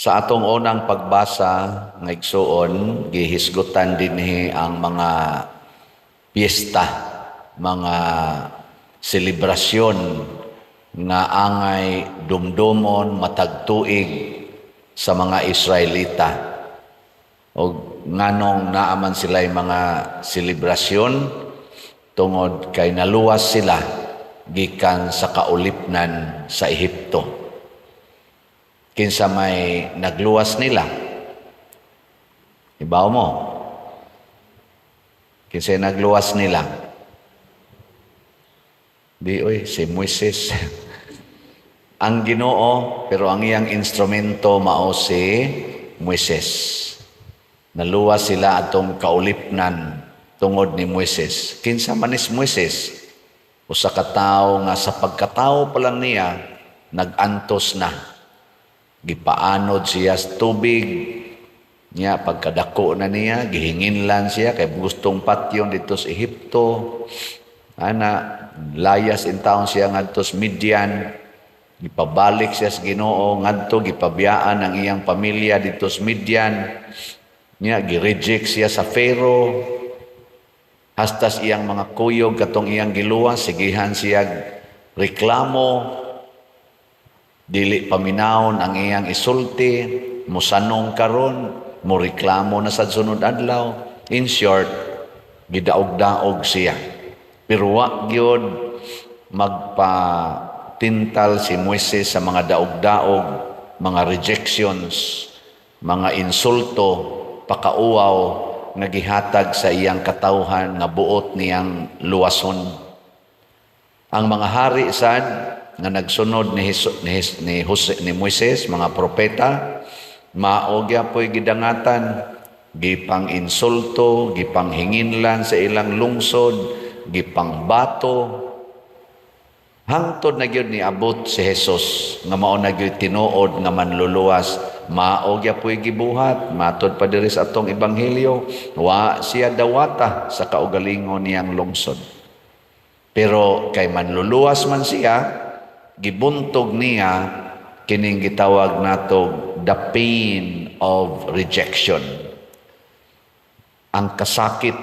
Sa atong unang pagbasa nga, igsuon, gihisgutan dinhi ang mga piyesta, mga selebrasyon nga angay dumdumon matag tuig sa mga Israelita. Og nganong naa man sila mga selebrasyon? Tungod kay naluwas sila gikan sa kaulipnan sa Ehipto. Kinsa may nagluwas nila? Ibaw mo? Kinsa nagluwas nila? Di oy, si Moises. Ang Ginoo, pero ang iyang instrumento mao si Moises. Naluwas sila atong kaulipnan tungod ni Moises. Kinsa man is Moises? Usa ka tawo nga sa pagkatawo pa lang niya nag-antos na. Gipaanod siya sa tubig niya. Pagkadako na niya, gihinginlan siya kay gustong patyon dito sa Ehipto. Ana, layas in town siya ngadto sa Midian. Gipabalik siya sa Ginoo ngadto, gipabiyaan ang iyang pamilya dito sa Midian. Niya, gi-reject siya sa Pharaoh. Hasta sa iyang mga kuyog katong iyang giluwas, sigihan siya reklamo, dili paminawon ang iyang isulti, musanong karon, mo reklamo na sa sunod adlaw. In short, gidaog-daog siya. Pero wa gyud magpatintal si Moises sa mga daog-daog, mga rejections, mga insulto, pakauwaw nga gihatag sa iyang katawhan nga buot niyang luwason. Ang mga hari sad nga nagsunod ni, Hesu, ni, ni, Jose, ni Moises, mga propeta, mao gyapoy gidangatan, gipang insulto, gipang hinginlan sa ilang lungsod, gipang bato, hangtod na gyud niabot si Jesus nga mao na gyud tinuod nga manluluwas. Mao gyapoy gibuhat. Matod pa diri sa atong ebanghelyo, wa siya dawata sa kaugalingon niyang lungsod. Pero kay manluluwas man siya, gibuntog niya kining gitawag nato the pain of rejection. Ang kasakit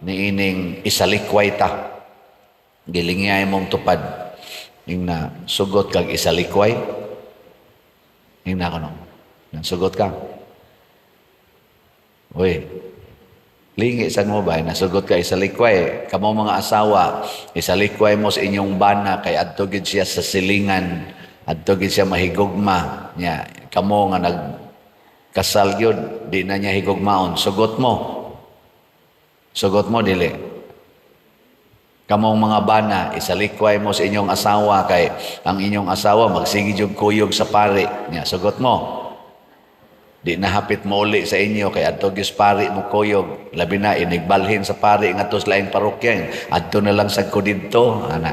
niining isalikway ta. Gilingay mong tupad. Ingna, sugot kag isalikway. Ingna ko no. Nasugot ka. Uy, lingi sad mo ba? Nasugot ka isalikway. Kamo mga asawa, isalikway mo sa inyong bana kay adto gid siya sa silingan. Adto gid siya mahigugma. Nya, kamo nga nag kasal gyud, di na niya higugmaon. Sugot mo. Sugot mo, dili? Kamong mga bana, isalikway mo sa inyong asawa kay ang inyong asawa magsige jud kuyog sa pari. Nya, sugot mo? Di na hapit mo uli sa inyo kay adto gyud pari mo kuyog. Labi na inigbalhin sa pari ngadto sa laing parokya. Adto na lang sad ko didto. Ana.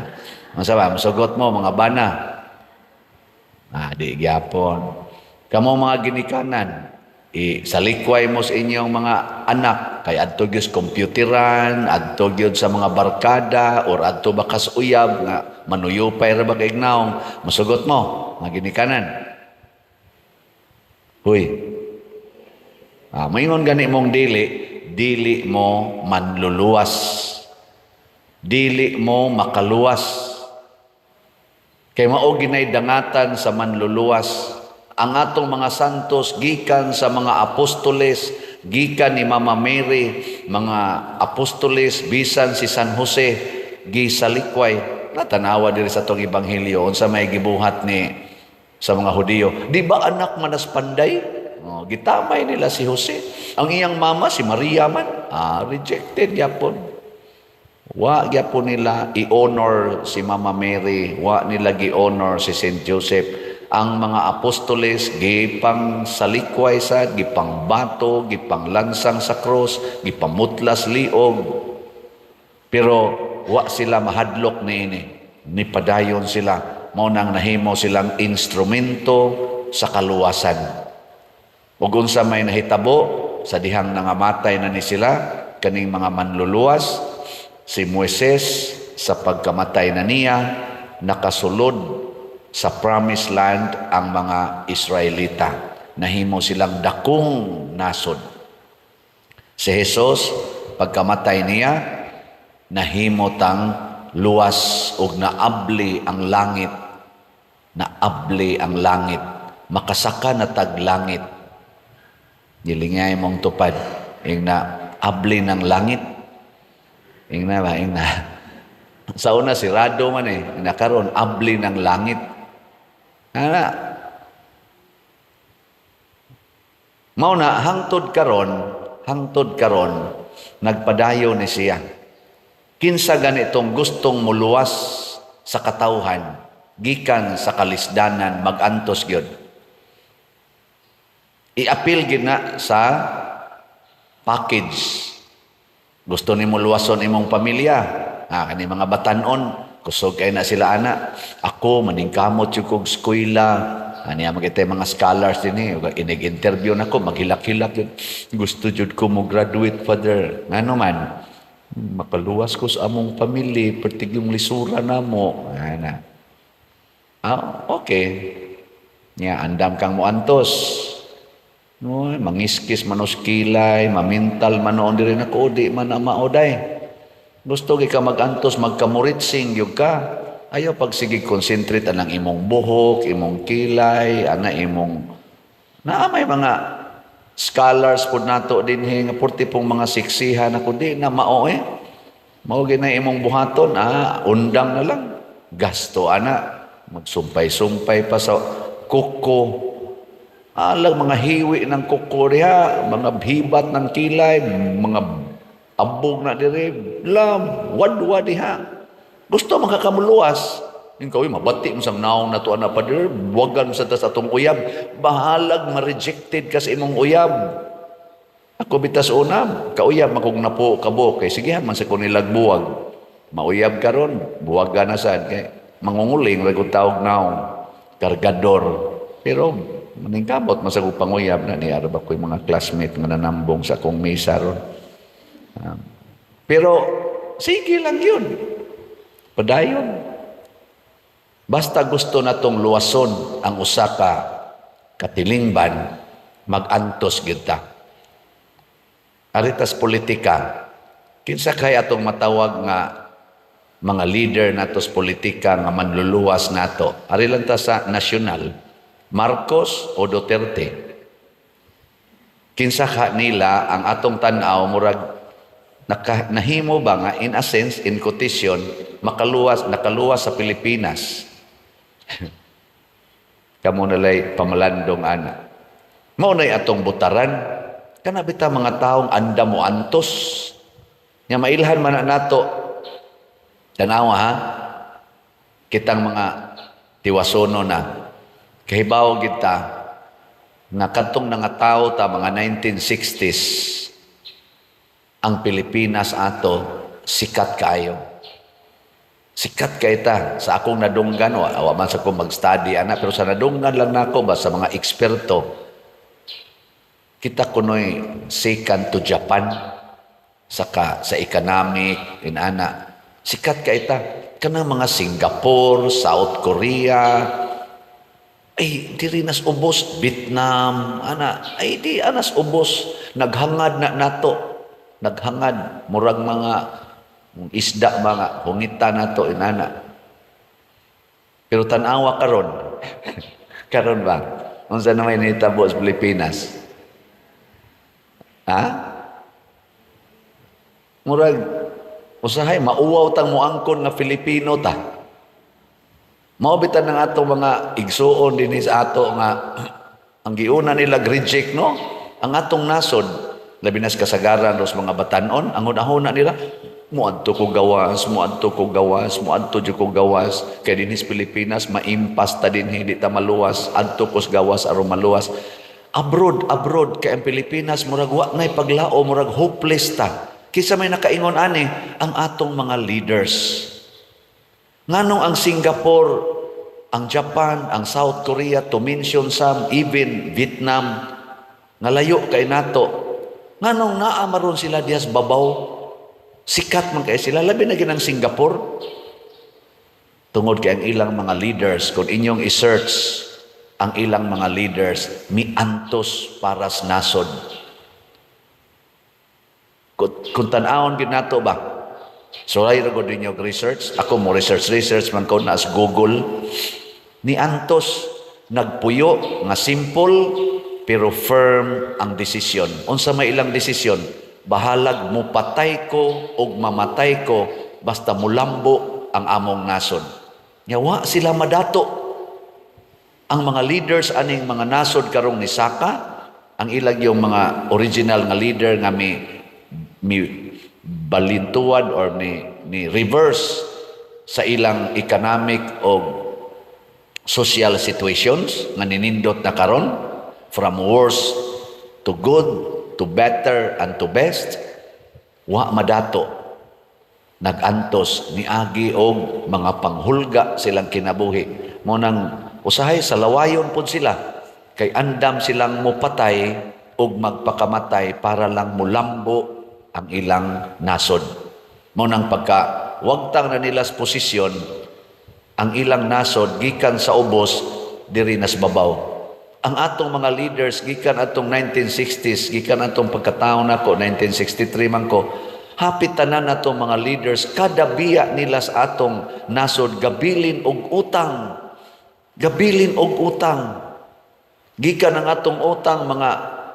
Unsa ba? Musugot mo, mga bana? Ah, di gyapon. Kamo mga ginikanan, isalikway mo sa inyong mga anak kay adto gyud sa computeran, adto gyud sa mga barkada or adto ba kas uyab nga manuyupay ra ba kay naong. Musugot mo, mga ginikanan? Huy. Ah, maingon gani mong dili, dili mo manluluwas. Dili mo makaluwas. Kay mao ginay dangatan sa manluluwas. Ang atong mga santos gikan sa mga apostoles, gikan ni Mama Mary, mga apostoles, bisan si San Jose gisalikway. Natanawa diri sa atong ebanghelyo unsa may gibuhat ni sa mga Hudiyo. Di ba anak man as panday? Oh, gitamay nila si Jose. Ang iyang mama si Maria man, ah, rejected gyapon. Wa gyapon nila i-honor si Mama Mary, wa nila gi-honor si Saint Joseph. Ang mga apostoles gipang salikway sa, gipang bato, gipang lansang sa cross, gipamutlas liog. Pero wa sila mahadlok niini. Nipadayon sila. Mao nang nahimo silang instrumento sa kaluwasan. Ug unsa may nahitabo sa dihang nangamatay na ni sila kaning mga manluluwas, si Moises sa pagkamatay na niya, nakasulod sa promised land ang mga Israelita. Nahimo silang dakong nasod. Si Jesus, pagkamatay niya, nahimo tang luwas ug naabli ang langit. Naabli ang langit. Makasaka na tag langit. Gilingay mong tupad. Ing na abli ng langit. Ing na ba? Ing na. Sa una, sirado man eh. Nakaroon, abli ng langit. Ana. Mao na hangtod karon nagpadayon ni siya. Kinsa ganitong gustong muluwas sa katawhan gikan sa kalisdanan, magantos gyud. I-appeal gid na sa package. Gusto nimo luwason imong pamilya. Ah, kani mga batanon, kusog kay na sila ana. Ako maningkamot jud kog eskwela. Ani ang mga mga scholars dinhi, inig-interview nako, maghilak-hilak jud. Gusto jud ko mo graduate, Father. Ngano man? Makaluwas ko sa among pamilya, pertig yung lisura namo. Ana. Ah, okay. Nya andam kang moantos. No, mangiskis manos kilay, mamintal manoon diri nako, di man na maoday. Gusto gi ka magantos, magkamuritsing gyud ka. Ayaw pag sige concentrate anang imong buhok, imong kilay, ana imong naa may mga scholars pud nato dinhi nga purti pong mga siksihan ako, di na mao eh. Mao gyud na imong buhaton, ah, undang na lang. Gasto ana, magsumpay-sumpay pa sa kuko. Alang mga hiwi ng kuko diha, mga hibat ng kilay, mga abog na dire, lam, wadwa diha. Gusto makakamuluwas. Yung kawin, mabati mo sa naong nato na pa dire, buwagan mo sa tas atong uyab. Bahalag ma-rejected ka sa imong uyab. Ako bitas una, kauyab makog napo kabo, kay sigihan man sa ko nilag buwag. Mauyab karon, buwagan na sad kay mangunguling ra tawag naong kargador. Pero maningkamot man sa kong panguyab na ni araba ko yung mga classmate nga nanambong sa akong misa ron. Pero sige lang yun. Padayon. Basta gusto natong luwason ang usa ka katilingban, magantos gyud ta. Aritas politika, kinsa kay atong matawag nga mga leader natos politika nga manluluwas nato? Ari lang ta sa nasyonal, Marcos o Duterte? Kinsa ka nila ang atong tan-aw murag nahimo ba nga in a sense, in quotation, makaluwas, nakaluwas sa Pilipinas? Kamo nalay pamalandong ana. Mao nay atong butaran. Kana bita mga taong anda mo antos. Nya mailhan man na nato. Tanawa ha. Kitang mga tiwasono na. Kahibaw kita nga kadtong nangatao ta mga 1960s, ang Pilipinas ato sikat kaayo. Sikat kay ta sa akong nadunggan, wa man sa ko mag-study ana, pero sa nadunggan lang nako ba sa mga eksperto, kita kunoy second to Japan saka sa economic inana. Sikat kay ta. Kanang mga Singapore, South Korea, ay diri nas ubos. Vietnam ana, ay di anas ubos. Naghangad na nato, naghangad murag mga isda, mga hungita nato inana. Pero tan-awa karon, karon ba, unsa na may nahitabo sa Pilipinas? Ha, murag usahay mauwaw tang moangkon nga Filipino ta. Mao bitan ng atong mga igsuon dinhi sa ato nga ang giuna nila reject, no, ang atong nasod, labi na sa kasagaran ros mga batanon. Ang hunahuna nila, muadto ko gawas, muadto ko gawas, muadto jud ko gawas kay dinhi sa Pilipinas maimpas ta dinhi, di ta maluwas, adto ko sa gawas aron maluwas. Abroad, abroad, kay ang Pilipinas murag wa nay paglao, murag hopeless ta. Kinsa may nakaingon ani? Ang atong mga leaders. Nganong ang Singapore, ang Japan, ang South Korea, to mention some, even Vietnam, nga layo kay nato, nganong naa maron sila diyas babaw? Sikat man kay sila, labi na ginang Singapore. Tungod kay ang ilang mga leaders, kung inyong i-search, Ang ilang mga leaders miantos para sa nasod. Kung tan-awon gid nato ba? So ay ra gud ninyo research. Ako mo research research man ko na sa Google. Niantos, nagpuyo nga simple pero firm ang desisyon. Unsa may ilang desisyon? Bahalag mo patay ko og mamatay ko, basta mulambo ang among nasod. Nya wa sila madato. Ang mga leaders aning mga nasod karong ni saka, ang ilang yung mga original nga leader nga mi balintuad or ni reverse sa ilang economic o social situations nga ninindot na karon from worst to good to better and to best, wa madato, nagantos, niagi og mga panghulga silang kinabuhi. Mo nang usahay sa lawayon pud sila kay andam silang mopatay og magpakamatay para lang mulambo ang ilang nasod. Mo nang pagka wagtang na nila sa posisyon, ang ilang nasod gikan sa ubos diri nas babaw. Ang atong mga leaders gikan atong 1960s, gikan atong pagkataon nako, 1963 man ko, hapit tanan atong mga leaders, kada biya nila sa atong nasod gabilin og utang, gabilin og utang. Gikan ang atong utang mga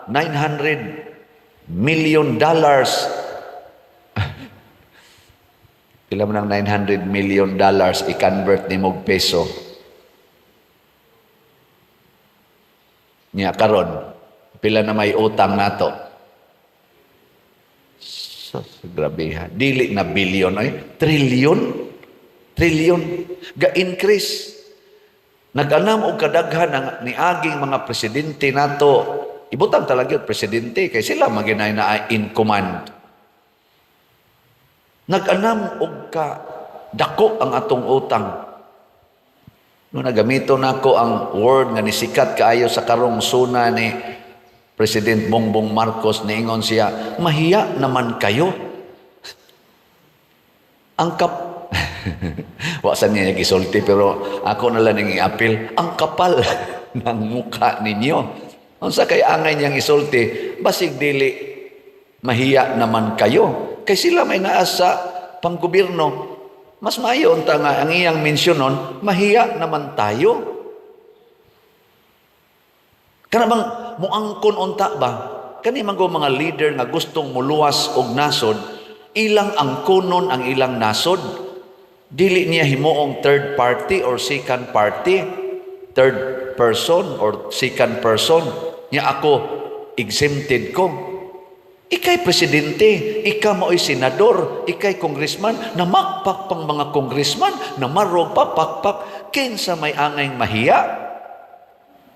$900 million. Pila man ang $900 million i-convert nimo og peso? Nya karon pila na may utang nato? So, grabe ha. Dili na billion ay trillion. Trillion. Ga-increase. Nag-anam og kadaghan ang niaging mga presidente nato. Ibutang talaga yung presidente kay sila maginay na in command. Nag-anam og ka dako ang atong utang. No, nagamito nako ang word nga nisikat kaayo sa karong suna ni President Bongbong Marcos. Niingon siya, "Mahiya naman kayo." Ang kap Wa sa niya gisulti pero ako na lang ning iapil, ang kapal ng muka ninyo. Unsa kay angay niyang isulti? Basig dili mahiya naman kayo. Kay sila may naa sa panggobyerno. Mas maayo unta nga ang iyang mensyonon, mahiya naman tayo. Kana bang muangkon unta ba? Kani man go mga leader nga gustong muluwas og nasod, ilang angkonon ang ilang nasod. Dili niya himuong third party or second party, third person or second person. Nya ako exempted ko. Ikay presidente, ikaw mao'y senador, ikay congressman, namakpak pang mga congressman, namarog pa, pakpak, kinsa may angay mahiya?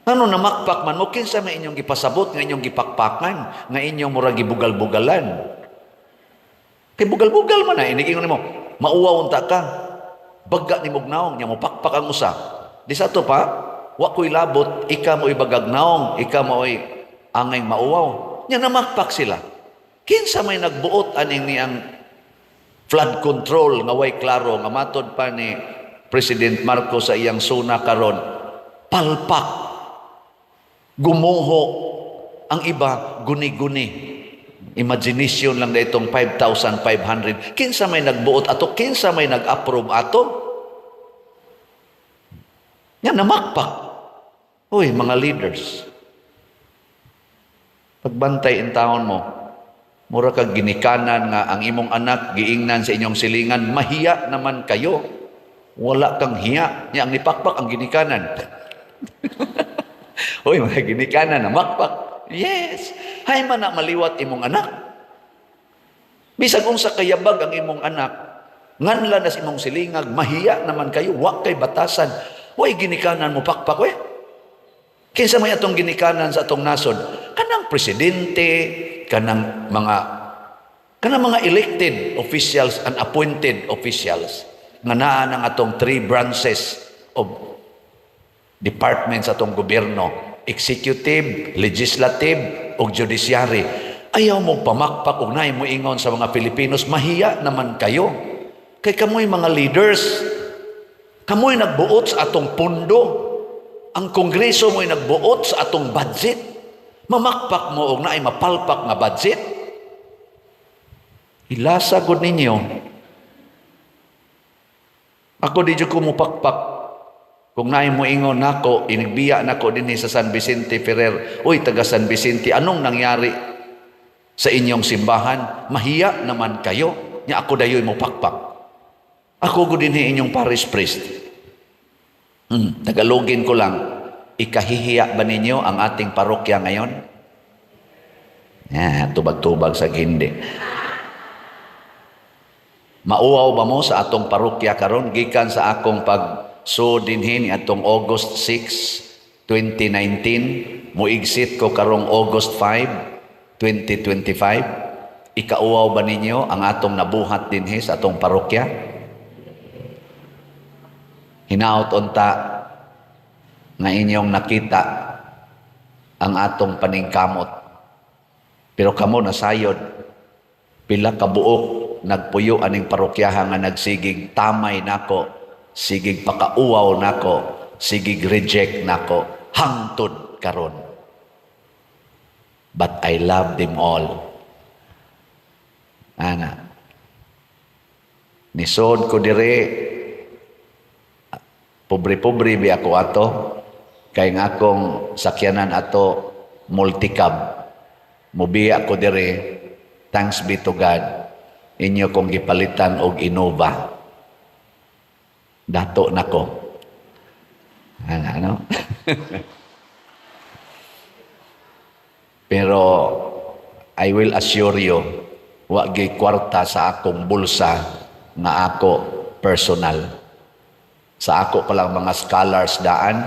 Ano namakpak man mo, kinsa may inyong gipasabot, nga inyong gipakpakan, nga inyong murag gibugal-bugalan? Kay bugal-bugal man na, inigingon nimo, mauwaw unta ka, baga ni naong, nya mo pakpak ang usa. Di sa to pa, wa ko'y labot, ika mo'y bagag naong, ika mo'y angay mauwaw. Nya namakpak sila. Kinsa may nagbuot aning niyang flood control nga way klaro, nga matod pa ni President Marcos sa iyang suna karon, palpak, gumuho, ang iba guni-guni, imagination lang na itong 5,500? Kinsa may nagbuot ato? Kinsa may nag-approve ato? Nga namakpak. Uy, mga leaders, pagbantay in taon mo, mura kag ginikanan nga ang imong anak giingnan sa inyong silingan, "Mahiya naman kayo. Wala kang hiya." Nya ang nipakpak ang ginikanan. Uy, mga ginikanan namakpak. Yes. Hay man na maliwat imong anak. Bisag unsa kayabag ang imong anak, nganlan na sa imong silingag, "Mahiya naman kayo, wa kay batasan." Way ginikanan mo pakpak we. Kinsa may atong ginikanan sa atong nasod? Kanang presidente, kanang mga elected officials and appointed officials nga naa ng atong three branches of departments atong gobyerno, executive, legislative ug judiciary. Ayaw mo pamakpak ug naay mo ingon sa mga Pilipinos, "Mahiya naman kayo." Kay kamoy mga leaders, kamoy nagbuot sa atong pundo. Ang Kongreso mo'y nagbuot sa atong budget. Mamakpak mo og naay mapalpak nga budget. Hilasa gud ninyo. Ako, di jud ko mupakpak. Kung naay mo ingon nako, inigbiya nako dinhi sa San Vicente Ferrer. "Uy, taga San Vicente, anong nangyari sa inyong simbahan? Mahiya naman kayo." Nya ako dayoy mo pakpak. Ako gud dinhi inyong parish priest. Tagalogin ko lang. Ikahihiya ba ninyo ang ating parokya ngayon? Yeah, tubag-tubag sa hindi. Mauwaw ba mo sa atong parokya karon gikan sa akong pag so dinhi ni atong August 6, 2019, muigsit ko karong August 5, 2025? Ikauwaw ba ninyo ang atong nabuhat dinhi sa atong parokya? Hinaot unta nga inyong nakita ang atong paningkamot. Pero kamo nasayod pila ka buok nagpuyo aning parokyaha nga nagsigig tamay nako, sigig pakauwaw nako, sigig reject nako hangtod karon. But I love them all. Ana. Nisod ko dire, pobre-pobre bi ako ato, kay nga akong sakyanan ato multicab. Mubiya ko dire, thanks be to God, inyo kong gipalitan og Innova. Dato nako. Ana, ano? Pero I will assure you, wa gyud kwarta sa akong bulsa nga ako personal. Sa ako pa lang mga scholars daan,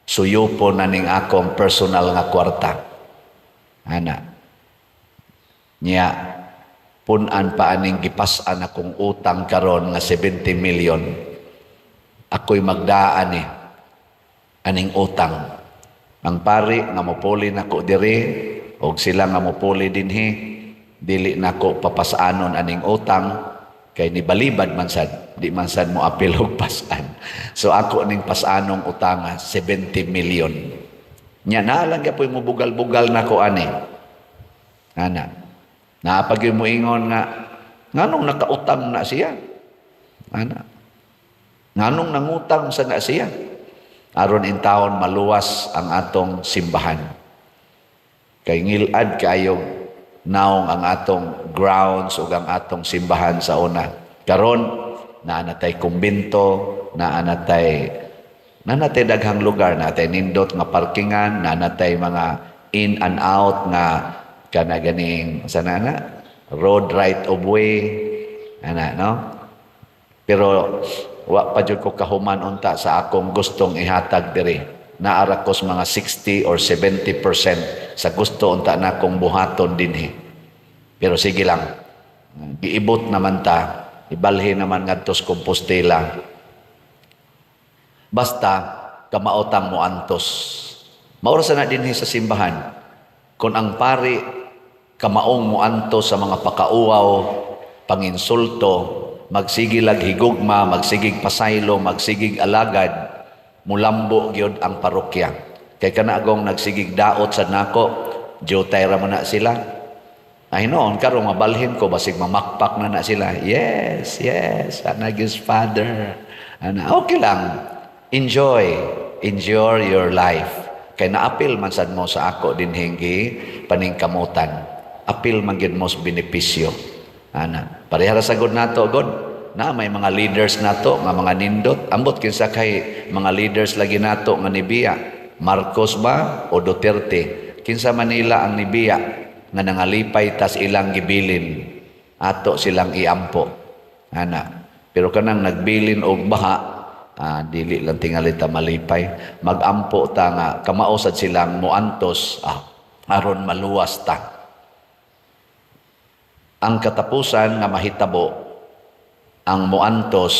suyupo na ning akong personal nga kwarta. Ana. Nya, punan pa aning gipas-an akong utang karon nga 70 million. Ako'y magdaan eh aning utang. Ang pari nga mopuli nako diri og sila nga mopuli dinhi, dili nako papasanon aning utang kay nibalibad man sad, di man sad mo apil og pasan. So ako ning pasanong utanga 70 million. Nya na lang gyapon mo bugal-bugal nako ani. Ana. Naapag mo ingon nga nganong nakautang na siya? Ana. Nganong nangutang sa na siya? Aron in taon maluwas ang atong simbahan. Kay ngilad kaayog naong ang atong grounds ug ang atong simbahan sa una. Karon naa na tay kumbento, naa na tay daghang lugar, naa tay nindot nga parkingan, naa na tay mga in and out nga kana ganing sana na road right of way ana, no? Pero wa pa jud ko kahuman unta sa akong gustong ihatag diri. Naara ko sa mga 60 or 70% sa gusto unta na akong buhaton dinhi. Pero sige lang, giibot naman ta, ibalhin naman ngadto sa Compostela. Basta kamaotang mo antos. Maura sa na dinhi sa simbahan. Kung ang pari kamaong moantos sa mga pakauwaw, panginsulto, magsigig higugma, magsigig pasaylo, magsigig alagad, mulambo gyud ang parokya. Kay kana agong nagsigig daot sa nako, jutay ra man na sila. Ay noon, karon mabalhin ko, basig mamakpak na na sila. Yes, ana gyud, Father. Ana, okay lang. Enjoy. Enjoy your life. Kay naapil man sad mo sa ako dinhing paningkamutan. Apil man gyud mo sa benepisyo. Ana, pareha ra sa gud nato god. Na may mga leaders nato nga mga nindot. Ambot kinsa kay mga leaders lagi nato nga nibiya. Marcos ba o Duterte? Kinsa Manila ang nibiya nga nangalipay tas ilang gibilin, ato silang iampo. Ana. Pero kanang nagbilin og baha, dili lang tingali ta malipay. Magampo ta nga kamao sad silang muantos aron maluwas ta. Ang katapusan nga mahitabo, ang muantos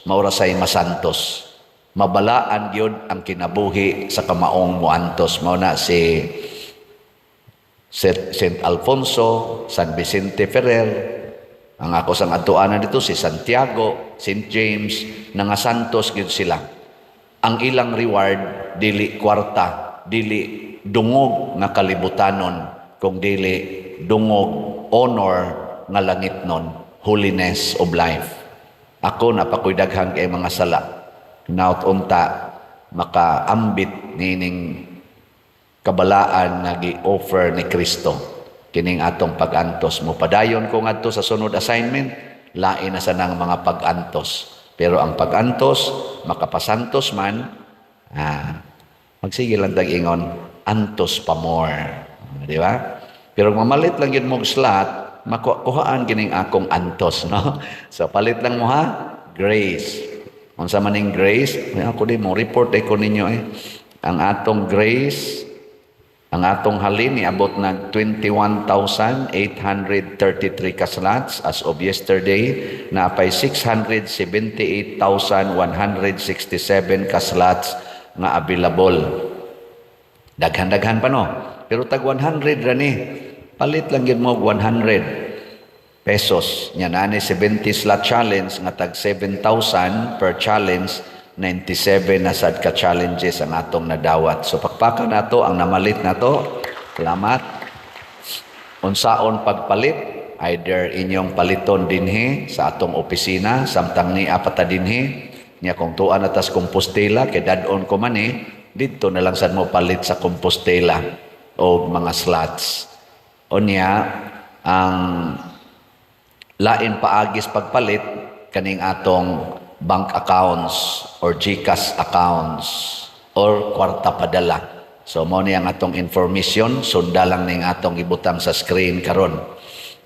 maura say masantos. Mabalaan gyud ang kinabuhi sa kamaong muantos. Mao na si Saint Alfonso, San Vicente Ferrer, ang ako sang atuanan dito si Santiago, Saint James, nga santos gyud sila. Ang ilang reward dili kwarta, dili dungog nga kalibutanon, kung dili dungog honor nga langitnon, holiness of life. Ako napakoy daghan kay mga sala. Hinaut unta makaambit nining kabalaan nga gi-offer ni Kristo kining atong pag-antos. Mo padayon ko ngadto sa sunod assignment, lain na sa nang mga pag-antos. Pero ang pag-antos, makapasantos man, magsige lang tag ingon, antos pa more. Di ba? Pero mamalit lang yun mong slot, makuhaan kining akong antos, no? So palit lang mo ha, grace. Unsa man ning grace? May ako din mo report ko ninyo eh. Ang atong grace, ang atong halin niabot nag 21,833 ka slots as of yesterday, naapay 678,167 ka slots nga available. Daghan-daghan pa no. Pero tag 100 ra ni. Palit lang gyud mo og 100 pesos. Nya naa ni 70 slot challenge nga tag 7,000 per challenge, 97 na sad ka challenges ang atong nadawat. So pakpakan nato ang namalit nato. Salamat. Unsaon pagpalit, either inyong paliton dinhi sa atong opisina samtang ni apata dinhi, nya kung tuan na tas Compostela kay dad-on ko man eh, didto na lang sad mo palit sa Compostela og mga slots. Unya ang lain paagis pagpalit kaning atong bank accounts or GCash accounts or kwarta padala. So mo ni ang atong information, sunda lang ning atong ibutang sa screen karon.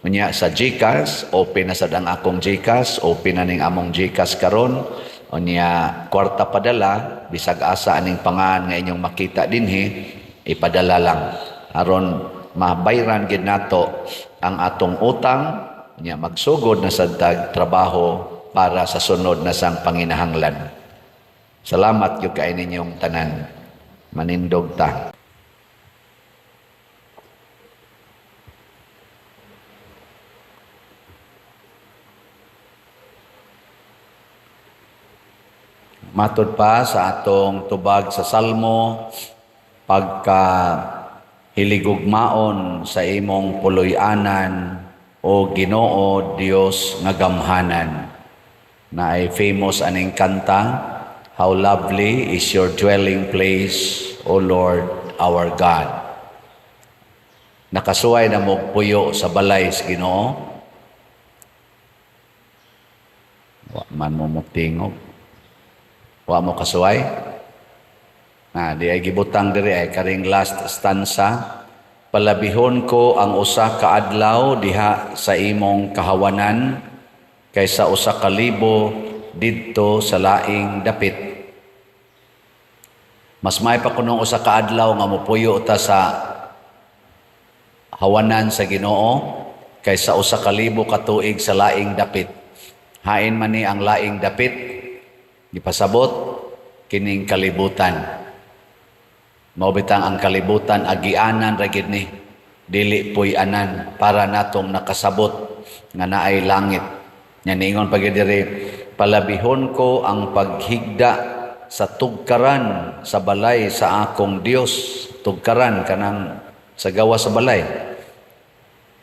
Unya sa GCash, open na sad ang akong GCash, open na ning among GCash karon. Unya kwarta padala, bisag asa aning pangan nga inyong makita dinhi, ipadala lang aron mabayran gid nato ang atong utang, nya magsugod na sad tag trabaho para sa sunod na sang panginahanglan. Salamat gyud kay ninyong tanan. Manindog ta. Matod pa sa atong tubag sa Salmo, pagka hiligugmaon sa imong puloy-anan, o Ginoo Dios nga gamhanan. Na ay famous aning kanta, "How lovely is your dwelling place, O Lord our God." Nakasuway na mo puyo sa balay sa Ginoo? Wa man mo motingog. Wa mo kasuway? Na di ay gibutang diri ay karing last stanza. Palabihon ko ang usa ka adlaw diha sa imong kahawanan kaysa 1,000 didto sa laing dapit. Mas may pa kunong 1 ka adlaw nga mopuyo ta sa hawanan sa Ginoo kaysa 1,000 ka tuig sa laing dapit. Hain man ni ang laing dapit, gipasabot kining kalibutan. Mao bitang ang kalibutan agianan ra gid ni, dili puy-anan para natong nakasabot nga naay langit. Nya niingon pa gid diri, palabihon ko ang paghigda sa tugkaran sa balay sa akong Dios, tugkaran kanang sa gawa sa balay,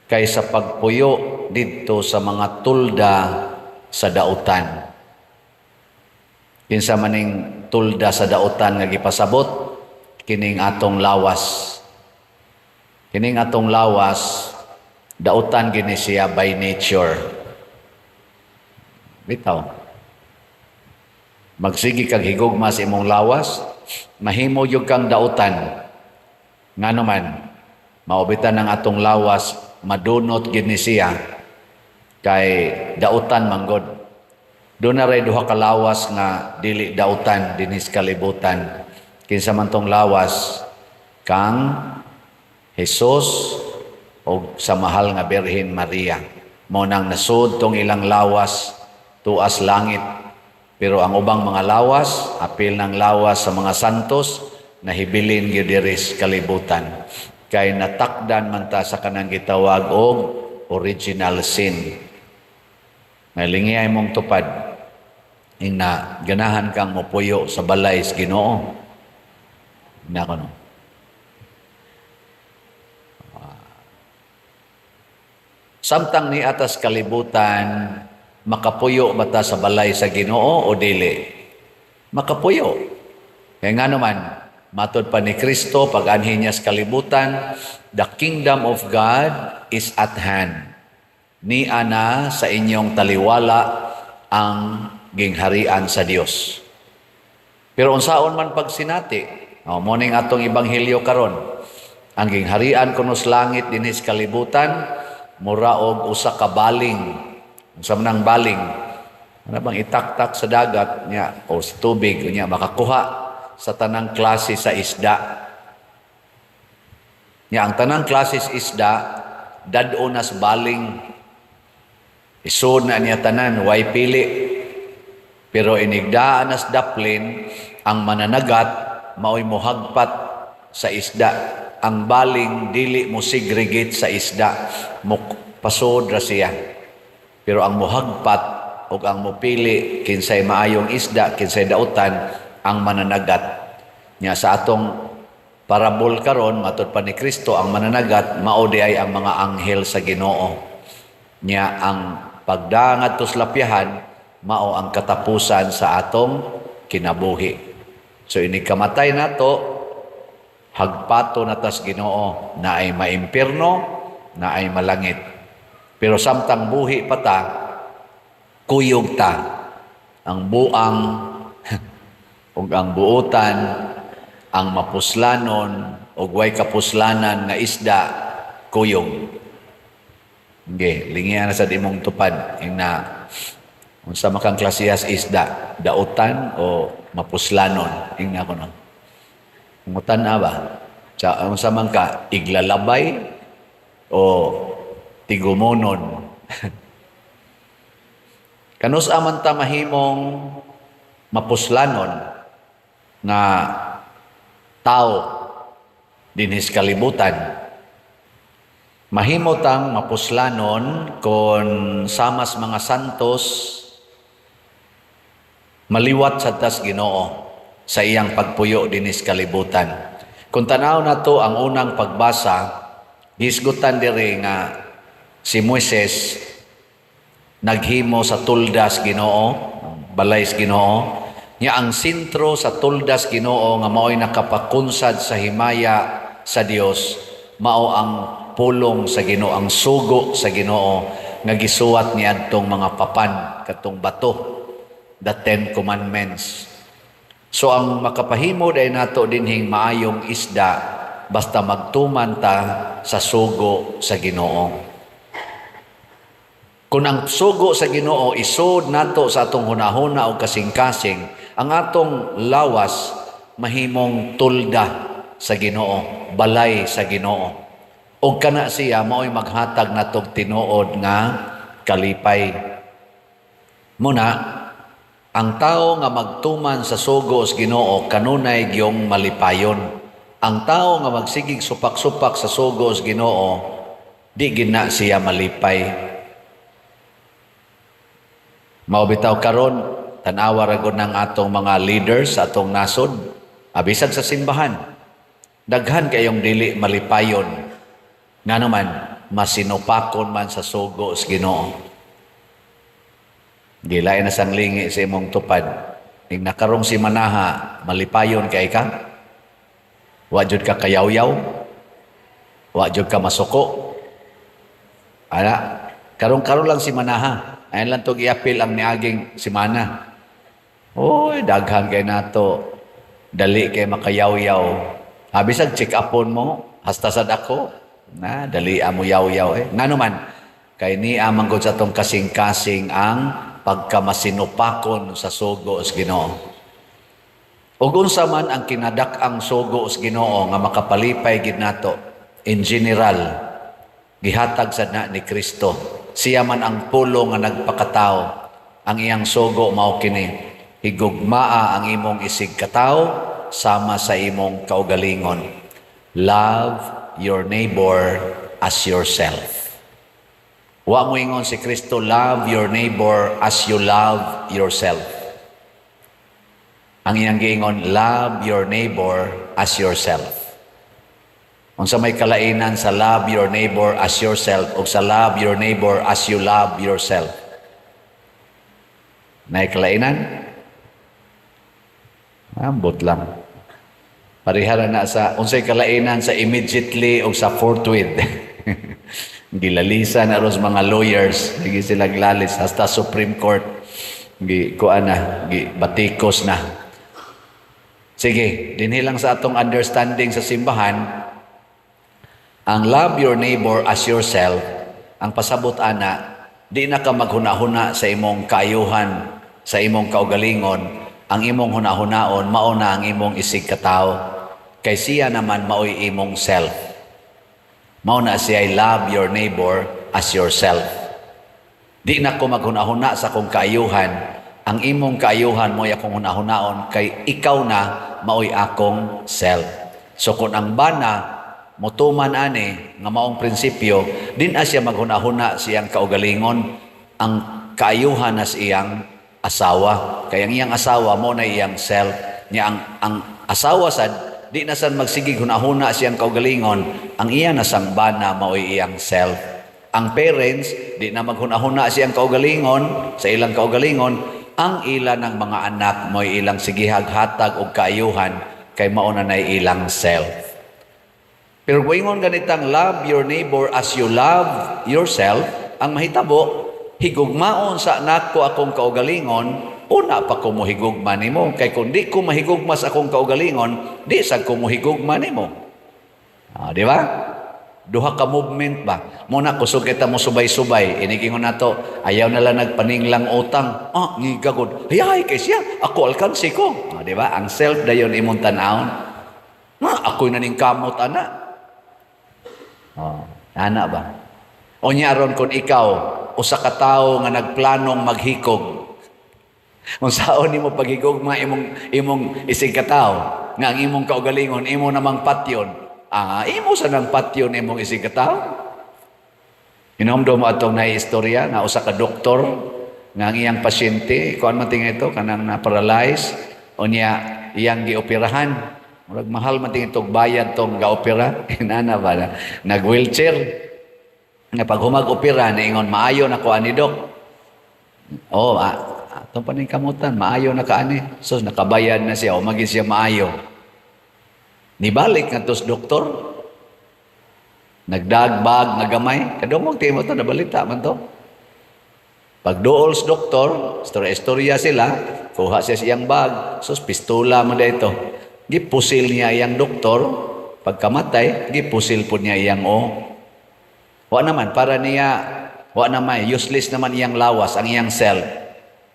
kaysa pagpuyo didto sa mga tulda sa dautan. Kinsa maning tulda sa dautan nga gipasabot? Kining atong lawas. Kining atong lawas, dautan gini siya by nature. Bitaw. Magsige kag higugma sa imong lawas, mahimo gyud kang dautan. Ngano man, maubitan ang atong lawas, madunot gid ni siya kay dautan manggod. Doon na ray duha ka lawas nga dili dautan dinhi sa kalibutan. Kinsa man tong lawas kang Jesus o sa mahal nga Birhen Maria. Mao nang nasud tong ilang lawas tuas langit. Pero ang ubang mga lawas, apil ng lawas sa mga santos, nahibilin gyud diri sa kalibutan. Kay natakdan man ta sa kanang gitawag og original sin. Malingi ay mong tupad. Ing na ganahan kang mopuyo sa balay sa Ginoo. Na ko, no. Samtang ni atas kalibutan, makapuyo ba ta sa balay sa Ginoo o dili? Makapuyo. Kaya nga naman, matod pa ni Kristo, pag anhi niya sa kalibutan, "The kingdom of God is at hand." Ni ana sa inyong taliwala ang gingharian sa Dios. Pero unsaon man pagsinati, oh, mao ning atong ebanghelyo karon. Ang gingharian kuno sa langit dinhi sa kalibutan mura og usa ka baling. Unsa man ang baling? Ano bang itaktak sa dagat niya o sa tubig niya, makakuha sa tanang klase sa isda. Nya ang tanang klase sa isda dad-o nas baling. Isod na niya tanan, way pili. Pero inigdaan nas daplin, ang mananagat maoy mohagpat sa isda. Ang baling dili mo segregate sa isda, mo pasod ra siya. Pero ang mohagpat ug ang mopili kinsay maayong isda, kinsay dautan, ang mananagat. Nya sa atong parabol karon, matod pa ni Kristo, ang mananagat mao di ay ang mga anghel sa Ginoo. Nya ang pagdangat sa lapyahan mao ang katapusan sa atong kinabuhi. So inig kamatay nato, hagpato na tas Ginoo, na ay maimpirno, na ay malangit. Pero samtang buhi pa ta, kuyog ta ang buang ug ang buutan, ang mapuslanon ug way kapuslanan nga isda, kuyog. Okay, lingian na sa imong tupad ing na unsa makang klasehas isda, dautan o mapuslanon, ing na kuno. Ngutan na ba? Sa unsa man ka, iglalabay o tigumonon? Kanus aman ta mahimong mapuslanon nga tao dinhis kalibutan? Mahimo tang mapuslanon kon samas mga santos maliwat sa tas Ginoo sa iyang pagpuyo dinis kalibutan. Kung tanaw nato ang unang pagbasa, gisgutan diri nga si Moises naghimo sa tuldas Ginoo, balay sa Ginoo. Nya ang sentro sa tuldas Ginoo nga mao'y nakapakunsad sa himaya sa Dios, mao ang pulong sa Ginoo, ang sugo sa Ginoo nga gisuwat niadtong mga papan, katong bato, the Ten Commandments. So ang makapahimo day nato dinhing maayong isda basta magtuman ta sa sugo sa Ginoo. Kung ang sugo sa Ginoo isod nato sa atong hunahuna o kasing-kasing, ang atong lawas mahimong tulda sa Ginoo, balay sa Ginoo. Og kana siya mao'y maghatag natog tinuod nga kalipay. Muna, ang tao nga magtuman sa sugo sa Ginoo kanunay gyung malipayon. Ang tao nga magsigig supak-supak sa sugo sa Ginoo, di gina siya malipay. Mao bitaw karon, tan-awa ra gud ng atong mga leaders sa atong nasod, abisag sa simbahan. Daghan kayong dili malipayon. Nga naman, masinupakon man sa sugo sa Ginoo. Gilain na sang lingi sa imong tupad. Ning nakarong si manaha, malipayon kay ka? Wa jud ka kayawyaw? Wa jud ka masuko? Ala, karong-karon lang si manaha. Ayan lang to giapil ang niaging simana. Oy, daghan kay nato. Dali kay makayawyaw. Habisag check upon mo, hasta sad ako. Na, dali amo yaw-yaw eh. Ngano man, kay niya man gud sa atong kasing-kasing ang pagkamasinupakon sa sugo sa Ginoo. Ug unsa man ang kinadak-ang sugo sa Ginoo nga makapalipay gid nato in general, gihatag sad na ni Kristo. Siya man ang pulo nga nagpakatao. Ang iyang sugo mao kini: higugmaa ang imong isig katawo sama sa imong kaugalingon. Love your neighbor as yourself. Wa mo ingon si Kristo, "Love your neighbor as you love yourself." Ang iyang giingon, "Love your neighbor as yourself." Unsa may kalainan sa love your neighbor as yourself o sa love your neighbor as you love yourself? Nay kalainan? Ambot lang. Parehara na sa unsay kalainan sa immediately o sa forthwith. Gilalisa na ros mga lawyers, sige sila lalis hasta Supreme Court. Gi kuan na, gi batikos na. Sige, dinhi lang sa atong understanding sa simbahan, ang love your neighbor as yourself, ang pasabot ana, di na ka maghuna-huna sa imong kaayuhan, sa imong kaugalingon, ang imong hunahunaon, mao na ang imong isig katawo. Kay siya naman maoy imong self. Mao na siya love your neighbor as yourself. Di na ko maghunahuna sa akong kaayuhan. Ang imong kaayuhan mo'y akong hunahunaon kay ikaw na maoy akong self. So kung ang bana motuman ani nga maong prinsipyo, di na siya maghunahuna siyang kaugalingon, ang kaayuhan na iyang asawa. Kay ang iyang asawa mo na iyang self. Nya ang asawa sad di na sad magsigig hunahuna siyang kaugalingon, ang iya na sang bana maoy iyang self. Ang parents di na maghunahuna siyang kaugalingon sa ilang kaugalingon, ang ila ng mga anak mo'y ilang sigihag hatag og kaayuhan kay mao na nay ilang self. Pero kung ganitang love your neighbor as you love yourself, ang mahitabo, higugmaon sa nako akong kaugalingon, una pa ko mohigugma nimo. Kay kung di ko mahigugma sa akong kaugalingon, di sad ko mohigugma nimo. Ah, di ba? Duha ka movement ba? Muna kusog kita mo subay-subay. Inigingon nato, ayaw na lang nagpaninglang utang. Ah, ngigagod. Hayay kay siya. Ako alkansi ko. Ah, di ba? Ang self dayon imong tan-awon. Ah, ako'y naning kamot ana. Oh, ana ba? O nya aron kung ikaw usa ka tawo nga nagplanong maghikog. Unsaon nimo paghigugma imong isig ka tawo nga ang imong kaugalingon imo namang patyon? Ah, imo sa nang patyon imong isig ka tawo. Hinumdum mo atong naistorya nga usa ka doktor nga ang iyang pasyente kuan man tinga ito kanang na-paralyze, unya iyang gioperahan. Murag mahal man tinga itong bayad tong gaopera. Inana ba na nag-wheelchair. Nga pag humag-opera, niingon, "Maayo na ko ani, dok." Oh, atong paning kamutan, maayo na ka ani. So nakabayad na siya o maging siya maayo. Nibalik nga tos doktor. Nagdagbag nga gamay. Kadungog timo to, nabalita man to. Pagduol sa doktor, istorya-istorya sila, kuha siya siyang bag, sus, pistola man ito. Gipusil niya iyang doktor, pagkamatay, gipusil po niya iyang o. Wa naman, para niya, wa naman, useless naman iyang lawas, ang iyang self.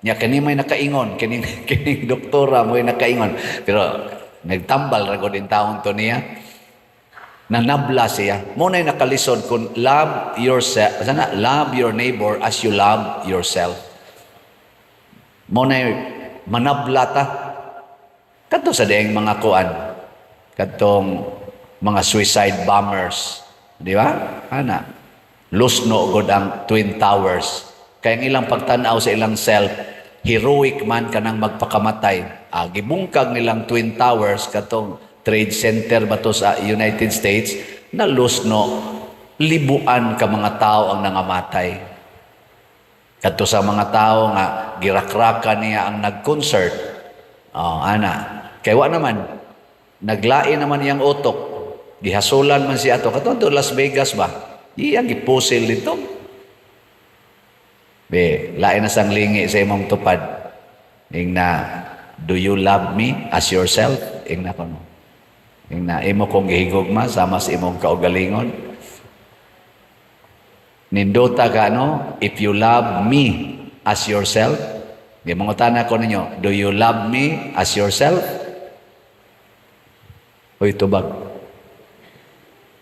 Nya kini may nakaingon, kining kining doktora mo nakaingon. Pero nagtambal ra gud in taon to niya. Nanabla siya. Mo na'y nakalisod kung love yourself, sana love your neighbor as you love yourself. Mo na'y manabla ta. Kadto sa dieng mga kuan. Kadtong mga suicide bombers. Di ba? Ana. Lusno god ang Twin Towers. Kaya ang ilang pagtanaw sa ilang self, heroic man kanang magpakamatay. Ah, gibungkag nilang Twin Towers katong Trade Center ba to sa United States, na lusno, libuan ka mga tao ang nangamatay. Kadto sa mga tao nga girakraka niya ang nag-concert. Oh, ana. Kay wa naman naglain naman iyang utok. Gihasulan man siya ato. Kato to Las Vegas ba? Iyang gipusil dito. Be, lain na sang lingi sa imong tupad. Ing na, "Do you love me as yourself?" Ing na kono. Ing na, imo kong gihigugma sama sa imong kaugalingon. Nindota ka, no? If you love me as yourself, di mangutana ko ninyo, do you love me as yourself? Uy, tubag.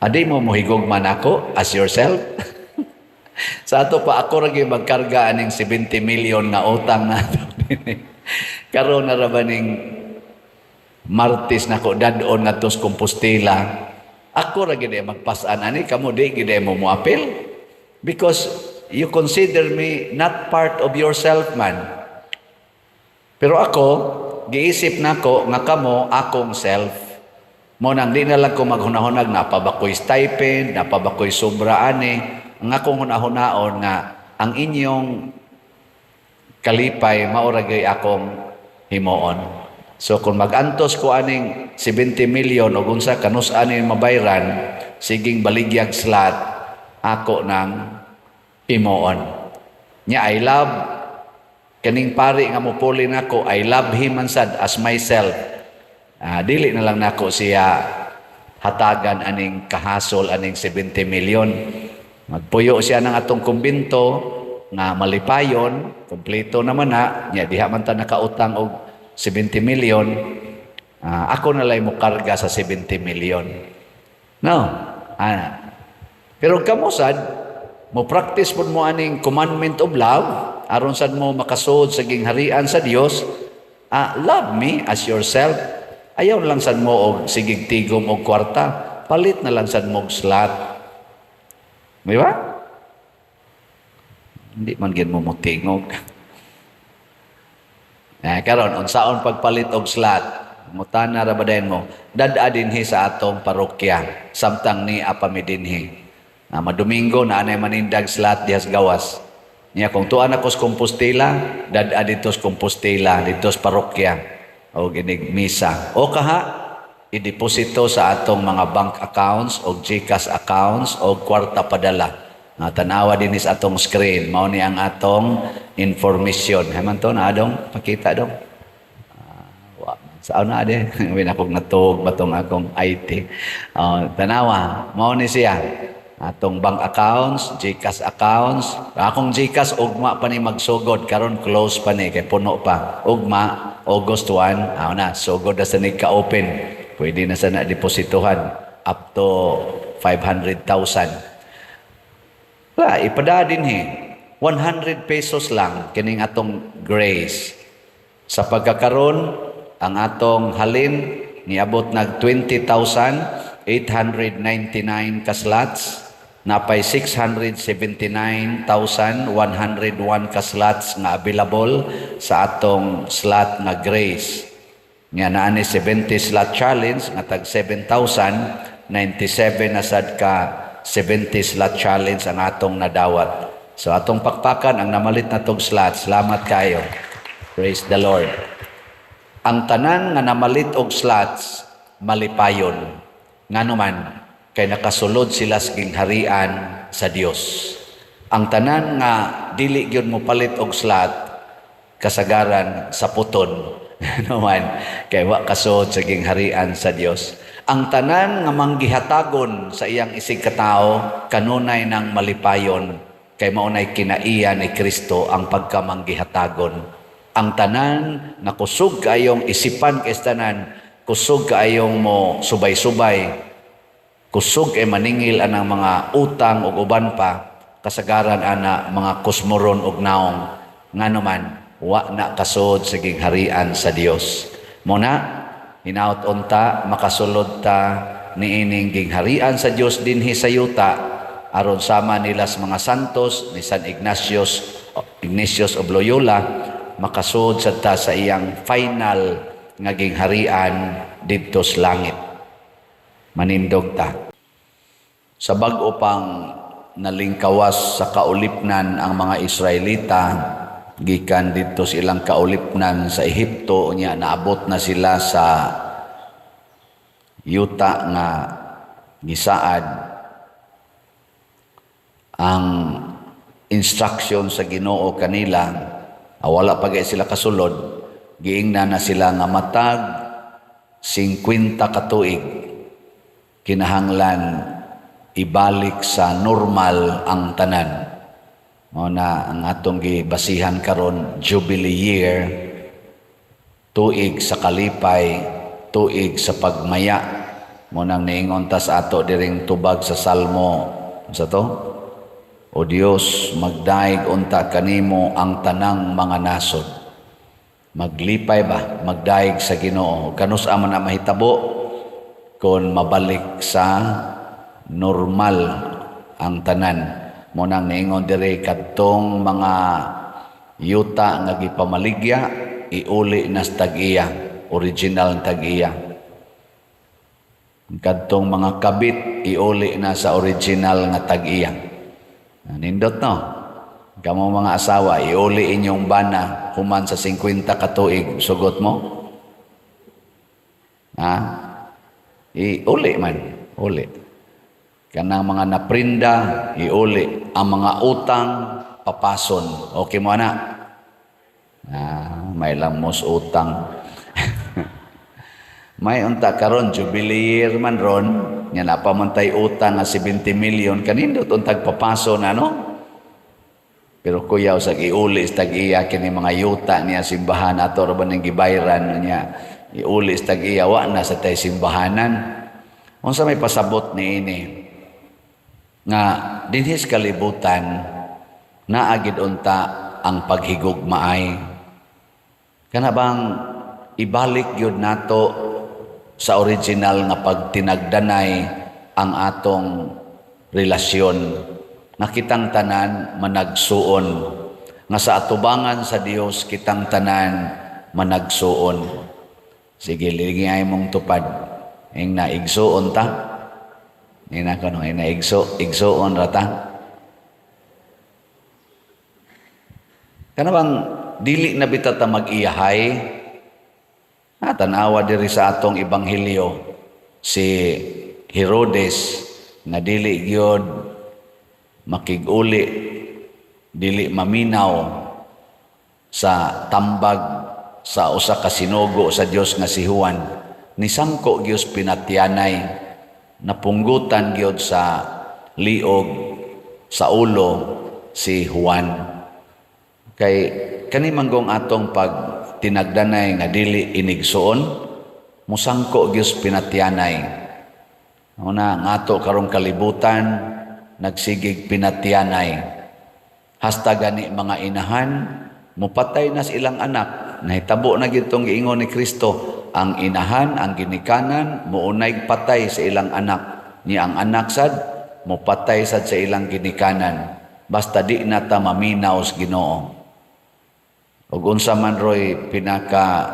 Adi mo mohigugma nako as yourself? Sa ato pa ako ra gyud magkarga aning 70 million nga utang nato. Karon na ra ba ning Martes nako dad-on ngadto sa Compostela. Ako ra gyud magpas-an ani, kamo di gyud mo moapil. Because you consider me not part of yourself man. Pero ako, giisip nako nga kamo akong self. Mo nang di na lang ko maghunahunag naa pa ba ko'y stipend, naa pa ba ko'y sobra ani. Ang akong hunahunaon nga ang inyong kalipay mao ra gyud akong himuon. So kung mag-antos ko aning 70 million o unsa kanus ani mabayran, siging baligyag slot ako nang himuon. Nya I love kaning pari nga mupuli nako, I love him man sad as myself. Dili na lang nako siya hatagan aning kahasol aning 70 million. Magpuyo siya ng atong kumbinto nga malipayon, kompleto naman na, nya diha man ta nakautang og 70 million. Ako na lang mo karga sa 70 million. No. Pero kamo sad, mo practice pud mo aning commandment of love aron sad mo makasuod sa gingharian sa Dios. Love me as yourself. Ayaw lang sad mo og sigig tigom og kwarta, palit na lang sad mo og slot. Di ba? Hindi man gyud mo motingog. Karon unsaon pagpalit og slot? Mutana ra ba dayon mo? Dad-a dinhi sa atong parokya samtang ni pa mi dinhi. Madomingo na anay manindag slot diha sa gawas. Niya kung tuan ako sa Compostela, dad-a dito sa Compostela, dito sa parokya o ginig misa. O kaha ideposito sa atong mga bank accounts o GCash accounts o kwarta padala. Nga tanawa din sa atong screen, mao ni ang atong information. Haman to na dong, pakita dong. Wa saan na ade? Win akong natuog ba tong akong IT. Tanawa, mao ni siya. Atong bank accounts, GCash accounts. Akong GCash ugma pa ni magsugod, karon close pa ni kay puno pa. Ugma August 1, na sugod na sa ni ka-open. Pwede na sa na depositohan up to 500,000. Wala, ipada din he. 100 pesos lang kining atong grace. Sa pagkakaron, ang atong halin niabot nag 20,899 ka slots, napay 679,101 ka slots nga available sa atong slot nga grace. Nga naa ni 70 slot challenge nga tag 7,097 na sad ka 70 slot challenge ang atong nadawat. So atong pakpakan ang namalit na tog slot. Salamat kayo. Praise the Lord. Ang tanan nga namalit og slots malipayon. Ngano man kay nakasulod sila sa gingharian sa Dios. Ang tanan nga dili gyud mo palit og slot kasagaran sa puton. Ngano man kay wa kasud sa gingharian sa Dios. Ang tanan nga manggihatagon sa iyang isig katao kanunay nang malipayon kay maunay kinaiya ni Kristo ang pagkamanggihatagon. Ang tanan nga kusog kaayong isipan kay tanan, kusog kaayong mo subay-subay, kusog kay maningil anang mga utang ug uban pa, kasagaran ana mga kusmoron og naong. Ngano man wa na kasud sa gingharian sa Dios. Muna hinaut unta makasulod ta niining gingharian sa Dios dinhi sa yuta aron sama nila sa mga santos ni San Ignatius of Loyola, makasud sad ta sa iyang final nga gingharian didto sa langit. Manindog ta. Sa bag-o pang nalingkawas sa kaulipnan ang mga Israelita gikan didto sa ilang kaulipnan sa Ehipto, unya naabot na sila sa yuta nga gisaad, ang instruction sa Ginoo kanila, wala pa gay sila kasulod, giingnan na sila nga matag 50 ka tuig kinahanglan ibalik sa normal ang tanan. Mao na ang atong gibasihan karon, Jubilee Year, tuig sa kalipay, tuig sa pagmaya. Mo nang niingon ta sa ato diring tubag sa Salmo sa to: "O Dios, magdaig unta kanimo ang tanang mga nasod." Maglipay ba, magdaig sa Ginoo. Kanus man na mahitabo kon mabalik sa normal ang tanan. Mo nang niingon diri kadtong mga yuta nga gipamaligya iuli na sa tag-iya, original tag-iya. Kadtong mga kabit, iuli na sa original nga tag-iya. Nindot, no? Kamo mga asawa, iuli inyong bana human sa 50 ka tuig, sugot mo? Ha? Iuli man, uli. Kanang mga naprinda, iuli. Ang mga utang, papason. Okay mo na? Ah, may lamos utang. May unta karon, jubilee year man ron, nga napa man tay utang nga 70 million, kanindot untag papaso na, no? Pero kuyaw sa iuli sa tag-iya kini mga yuta niya simbahan ato ra ba ning gibayran niya. Iuli sa tag-iya, wa na sa tay simbahanan. Unsa may pasabot niini? Nga dinhi sa kalibutan naa gid unta ang paghigugmaay. Kana bang ibalik gyud nato sa original nga pagtinagdanay ang atong relasyon, nga kitang tanan managsuon, nga sa atubangan sa Dios kitang tanan managsuon. Sige, lingiyay mong tupad. Ing na igsuon ta. Ing na kuno, ing na igsuon ra ta. Kana bang dili na bita ta mag-iyahay? Ah, tan-awa diri sa atong ebanghelyo si Herodes nga dili gyud makig-uli, dili maminaw sa tambag sa usa ka sinugo sa Dios nga si Juan, nisangko gyud pinatyanay, napunggutan gyud sa liog sa ulo si Juan. Kay kani manggong atong pag tinagdanay nga dili inigsuon, musangko gyud pinatyanay. Una nga ato karong kalibutan nagsigig pinatyanay. Hasta gani mga inahan mupatay na sa ilang anak. Nahitabo na gyud tong giingon ni Kristo, ang inahan, ang ginikanan muunay patay sa ilang anak. Ni ang anak sad mupatay sad sa ilang ginikanan. Basta di na ta maminaw sa Ginoo. Ug unsa man roy pinaka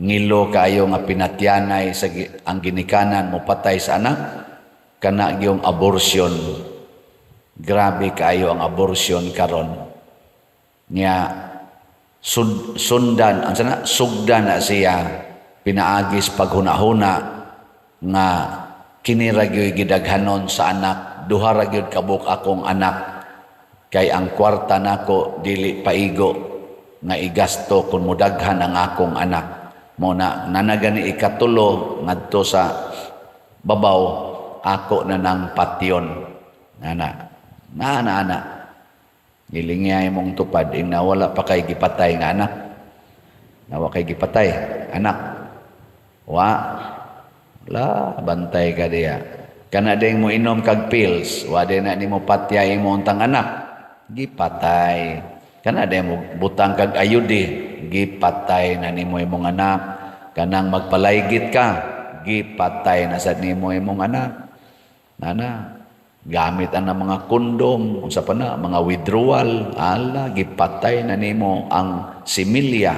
ngilo kaayo nga pinatyanay sa ang ginikanan mopatay sa anak, kana gyung abortion. Grabe kaayo ang abortion karon. Nya sundan ang sana, sugdan na siya pinaagis paghuna-huna nga kini ra gyud gidaghanon sa anak, duha ra gyud kabuk akong anak, kay ang kwarta nako dili paigo nga igasto kung mudaghan ang akong anak. Mo na nanagani ikatulo ngadto sa babaw, ako na nang patyon. Nana na na ana, gilingay mong tupad ing nawala pa kay gipatay nga anak. Nawa kay gipatay anak. Wa la, bantay ka diya. Kana ding mo inom kag pills, wa din na nimo patya imo untang anak, gipatay. Kana ding mo butang kag ayudi, gipatay na nimo imong anak. Kanang magpalaygit ka, gipatay na sad nimo imong anak. Nana, gamit ang mga kondom, unsa pa na, mga withdrawal, ala, gipatay na nimo ang similya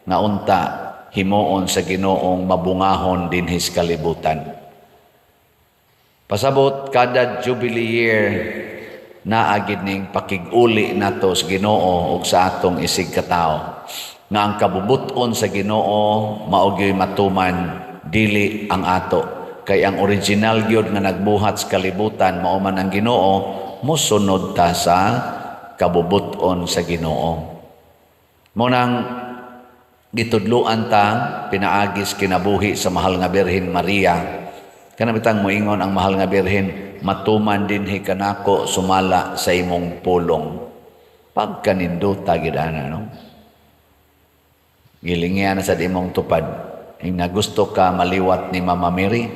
nga unta himuon sa Ginoong mabungahon dinhi sa kalibutan. Pasabot kada Jubilee year naa gid ning pakig-uli nato sa Ginoo ug sa atong isig katawo. Nga ang kabubut-on sa Ginoo mao gyoy matuman, dili ang ato. Kay ang original gyud nga nagbuhat sa kalibutan mao man ang Ginoo, mosunod ta sa kabubut-on sa Ginoo. Mo nang gitudluan ta pinaagis kinabuhi sa mahal nga Birhen Maria. Kana bitang moingon ang mahal nga Birhen, matuman dinhi kanako sumala sa imong pulong. Pagkaninduta gid ana, no? Gilingyan na sa imong tupad. Ing nagusto ka maliwat ni Mama Mary?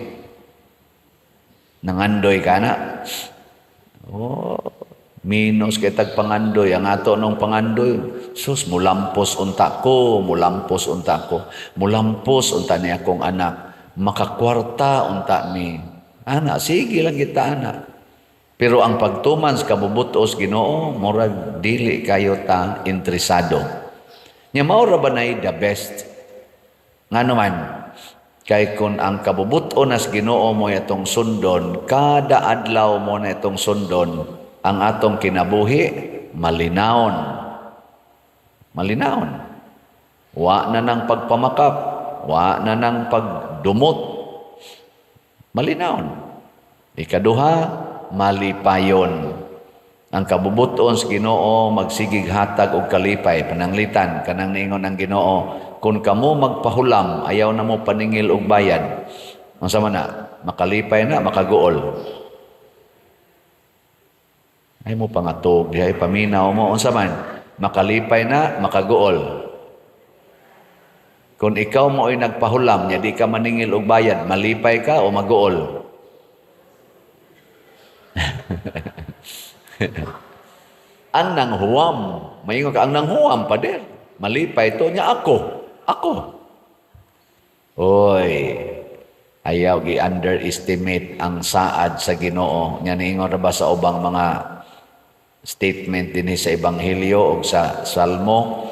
Nangandoy ka na? Oh, minus kay tag pangandoy. Ang ato nung pangandoy, sus, mulampos unta ko, mulampos unta ko, mulampos unta ni akong anak, makakwarta unta mi. Ana, sige lang kita, ana. Pero ang pagtuman sa kabubutos Ginoo, murag dili kayo ta interesado. Nya mao ra ba nay the best? Ngano man, kay kung ang kabubut-on nas Ginoo mo atong sundon, kada adlaw mo na itong sundon, ang atong kinabuhi malinawon. Malinawon. Wa na nang pagpamakap, wa na nang pagdumot. Malinawon. Ikaduha, malipayon. Ang kabubuton sa Ginoo magsigig hatag og kalipay. Pananglitan kanang niingon ang Ginoo, kung kamo magpahulam, ayaw na mo paningil og bayad. Unsa man na? Makalipay na, makaguol? Ay mo pangatog dihay, paminaw mo. Unsa man? Makalipay na, makaguol? Kung ikaw mo ay nagpahulam nya di ka maningil og bayad, malipay ka o maguol? Ang nanghuwam, maingon ka, ang nanghuwam, pader, malipay to niya ako. Ako. Oy, ayaw gi-underestimate ang saad sa Ginoo. Nya niingon ra ba sa ubang mga statement dinhi sa Ebanghelyo o sa Salmo,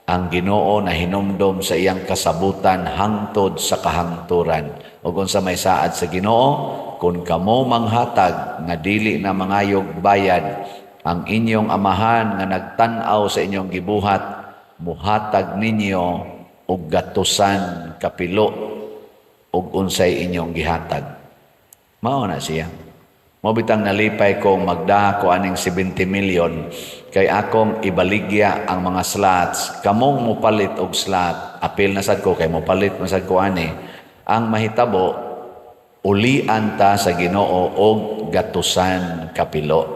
ang Ginoo na hinumdom sa iyang kasabutan hangtod sa kahangturan. O kung sa may saad sa Ginoo, kung kamo manghatag nga dili na mangayog bayad, ang inyong amahan nga nagtan-aw sa inyong gibuhat, muhatag ninyo og gatusan kapilo og unsay inyong gihatag. Mao na siya. Mao bitang nalipay kong magdaha ko aning 70 million kay akong ibaligya ang mga slots. Kamong mopalit og slot, apil na sad ko kay mopalit man sad ko ani. Ang mahitabo, ulian ta sa Ginoo og gatusan kapilo.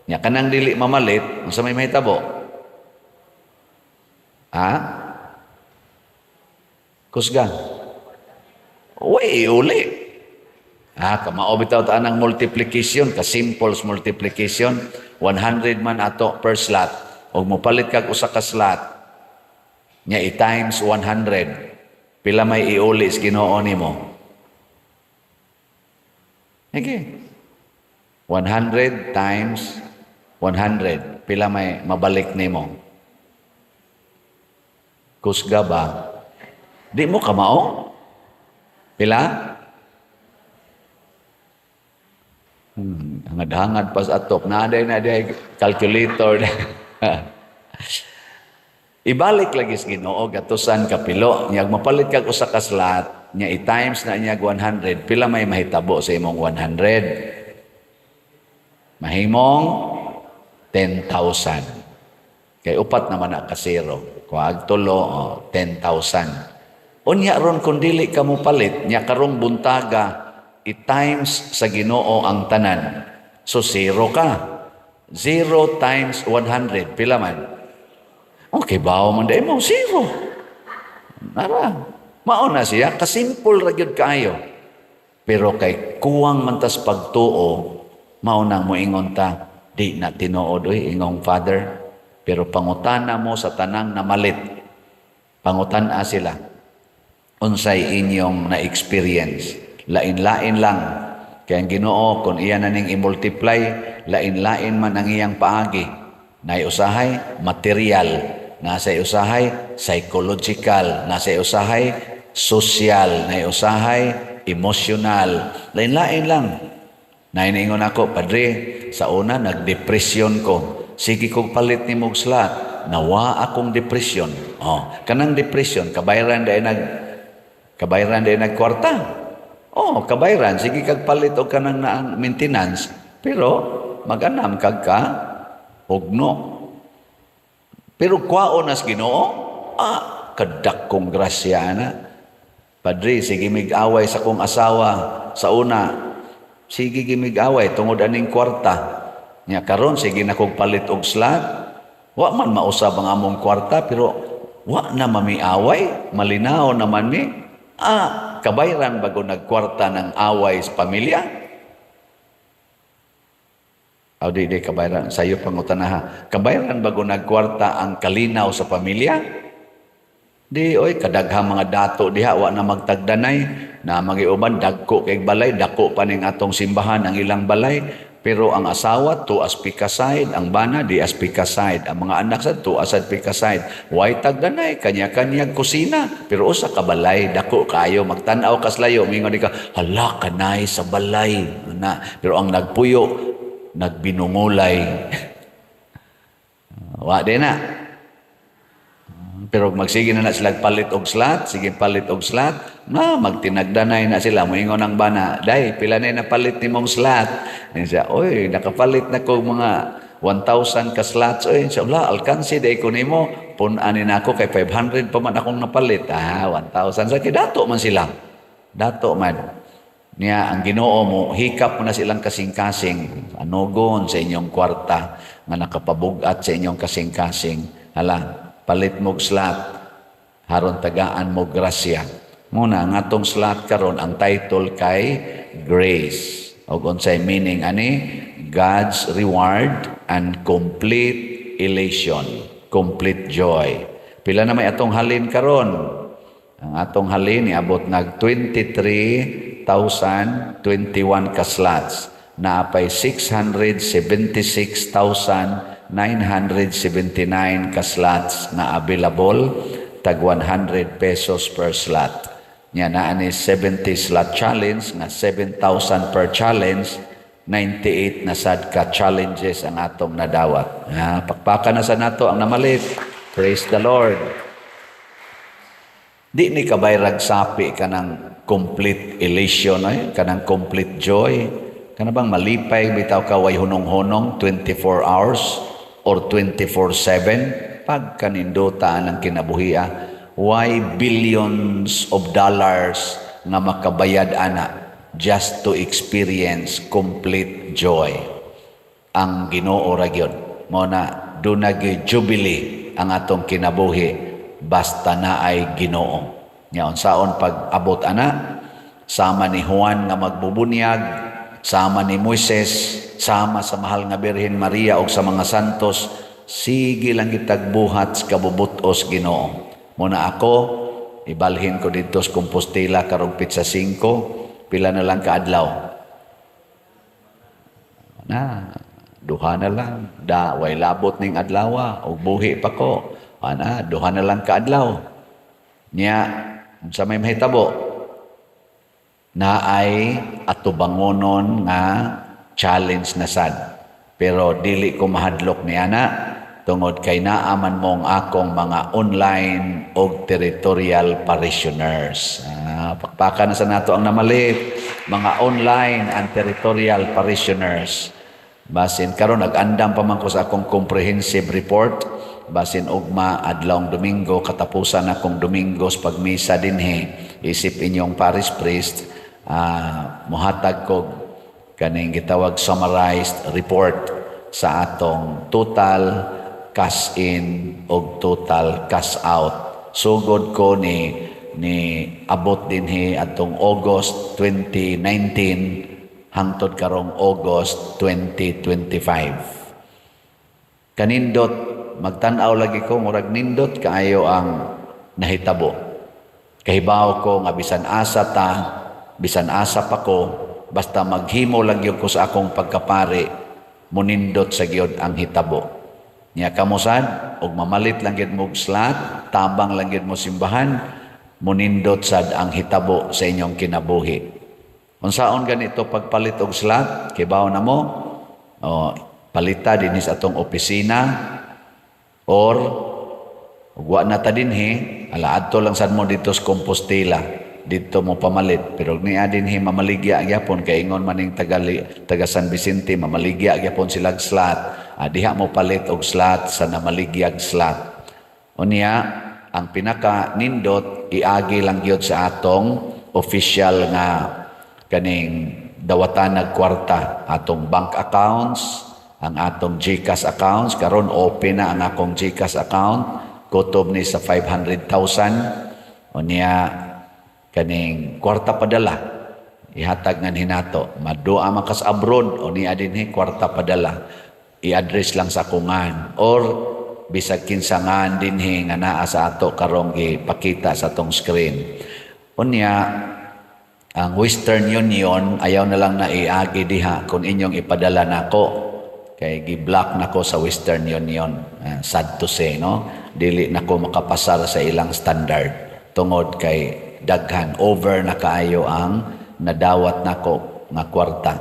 Nya kanang dili mamalit, unsa may mahitabo? Ha? Kusga. Uy, uli. Ha, kamao bitaw ta ang multiplication, ka simple multiplication, 100 man ato per slot. Og mopalit kag usa ka slot, nya i-times 100. Pila may iuli sa Ginoo nimo? Okay. 100 times 100. Pila may mabalik nimo? Kusga ba? Di mo kamao? Pila? Hangad-hangad pas atok. Naaday na day calculator. Ibalik lagi sa Ginoo gatusan kapilo. Nya mapalit kag usa ka slot, nya i-times na niya 100, pila may mahitabo sa imong 100? Mahimong 10,000. Kay upat naman na ka zero. Kuag tulo, oh, 10,000. Unya ron kung dili ka mo palit, nya karong buntaga, i-times sa Ginoo ang tanan. So zero ka. 0 times 100, pila man? Okay, bawo man dahil mo, zero. Nara. Mao na siya, kasimple ra gyud kaayo. Pero kay kuwang man tas pagtuo, mao nang moingon ta, di na tinuod oy ingong Father. Pero pangutana mo sa tanang namalit. Pangutana sila. Unsay inyong na-experience? Lain-lain lang. Kaya ang Ginoo, kung iya na ning i-multiply, lain-lain man ang iyang paagi. Nay usahay material, nasa usahay psychological, nasa usahay social, nay usahay emotional. Lain-lain lang. Nainiingon ako, "Padre, sa una nagdepresyon ko. Sige kog palit ni mog slot, nawa akong depression." Oh, kanang depression, kabayran day nagkwarta. Oh, kabayran, sige kag palit og kanang na maintenance, pero maganam kag ka hugno. Pero kwaon nas Ginoo, ah, kadakong grasya na. "Padre, sige mig-away sa kong asawa sa una. Sige gimig-away tungod aning kwarta. Nya karon sige na kog palit og slot. Wa man mausab ang among kwarta, pero wa na mamiaway, malinaw naman mi." Ah, kabayran bago nagkwarta ng away sa pamilya? Aw, di, di kabayran. Sayo pangutanaha. Kabayran bago nagkwarta ang kalinaw sa pamilya? Di, oy, kadaghang mga dato diha, wa na magtagdanay, na magiuban, dagko kay balay, dako pa ning atong simbahan ang ilang balay. Pero ang asawa, tuas pikas side, ang bana, di as pikas side, ang mga anak sa tuas at pikas side. Way tagdanay, kanya-kanya kusina. Pero usa ka balay, dako kayo, magtan-aw kas layo, mingon di ka, "Hala, kanay sa balay." Na, pero ang nagpuyo, nagbinungulay. Wa din na. Pero magsige na na sila palit og slot, sige palit og slot, na magtinagdanay na sila. Moingon ang bana, "Day, pila na napalit nimong slot?" And siya, "Oy, nakapalit na ko mga 1,000 ka slots. Oy," siya, "Wala, alkansi day ko nimo. Pun-anin ako kay 500 pa man akong napalit." Ah, 1,000. Sa kay dato man sila. Dato man. Niya, ang Ginoo mo, hikap mo na silang kasing-kasing. Anugon sa inyong kwarta nga nakapabugat sa inyong kasing-kasing. Hala, palit mo slot, haron tagaan mo grasya. Muna, ang atong slot karon, ang title kay Grace. O unsay meaning ani? God's reward and complete elation, complete joy. Pila na may atong halin karon? Ang atong halin niabot nag 23,021 ka slots. Naapay 676,979 ka slots na available, tag 100 pesos per slot. Nya naa ni 70 slot challenge nga 7,000 per challenge, 98 na sad ka challenges ang atong nadawat. Ha, pakpakan na sa nato ang namalit. Praise the Lord. Di ni kabayrag sapi kanang complete elation ay, kanang complete joy. Kana bang malipay bitaw ka way hunong-hunong 24 hours or 24/7? Pagkanindota ng kinabuhia, why billions of dollars nga makabayad ana just to experience complete joy? Ang Ginoo ra gyud. Mo na duna gyud jubilee ang atong kinabuhi basta na ay Ginoo. Nya unsaon pag abot ana? Sama ni Juan nga magbubunyag, sama ni Moises, sama sa mahal nga Birhen Maria og sa mga santos, sige lang kitag buhat sa kabubutos Ginoo. Muna ako, ibalhin ko dito sa Compostela karong petsa 5, pila na lang kaadlaw. Na, duha na lang. Da, way labot ning adlawa, og buhi pa ko. Ana, duha na lang kaadlaw. Nya, unsa may mahitabo? Na ay atubangonon nga challenge na sad. Pero dili ko mahadlok ni ana tungod kay naaman mong akong mga online og territorial parishioners. Ah, pakpakan na sa nato ang namalit, mga online and territorial parishioners. Basin karon nag-andam pa man ko sa akong comprehensive report. Basin ugma adlawng Domingo, katapusan akong Domingos pagmisa dinhi isip inyong parish priest, muhatag ko kaning gitawag summarized report sa atong total cash in og total cash out. Sugod ko ni abot dinhi atong August 2019 hangtod karong August 2025. Kanindot magtan-aw lagi ko, murag nindot kaayo ang nahitabo. Kahibaw ko nga bisan asa ta, bisan asa pa ko, basta maghimo lang gyud ko sa akong pagkapari, munindot sa gyud ang hitabo. Nya kamo sad, og mamalit lang gyud mo og slot, tabang lang gyud mo simbahan, munindot sad ang hitabo sa inyong kinabuhi. Unsaon ganito pagpalit og slot? Kibaw na mo? O, palita dinhi sa atong opisina or ug wa na ta dinhi, ala, adto lang sad mo dito sa Compostela. Dito mo pamalit. Pero niya dinhi mamaligya gyapon kay ingon maning tagali, taga San Vicente, mamaligya gyapon sila slot. Ah, diha mo palit og slot sa namaligyag slot. Unya, ang pinaka nindot, iagi lang gyud sa atong official nga kaning dawatan nag kwarta, atong bank accounts, ang atong GCash accounts. Karon open na ang akong GCash account, kutob ni sa 500,000. Unya kaning kwarta padala, ihatag nga hinato. Madua man kas abroad o niya dinhi, kwarta padala, i-address lang sa kungan or bisag kinsa ngan dinhi nga naa sa ato karong gipakita sa atong screen. Unya Ang Western Union, ayaw na lang na iagi diha kung inyong ipadala nako kay gi-block nako sa Western Union. Sad to say, no? Dili nako makapasar sa ilang standard tungod kay daghan, over na kaayo ang nadawat nako nga kwarta.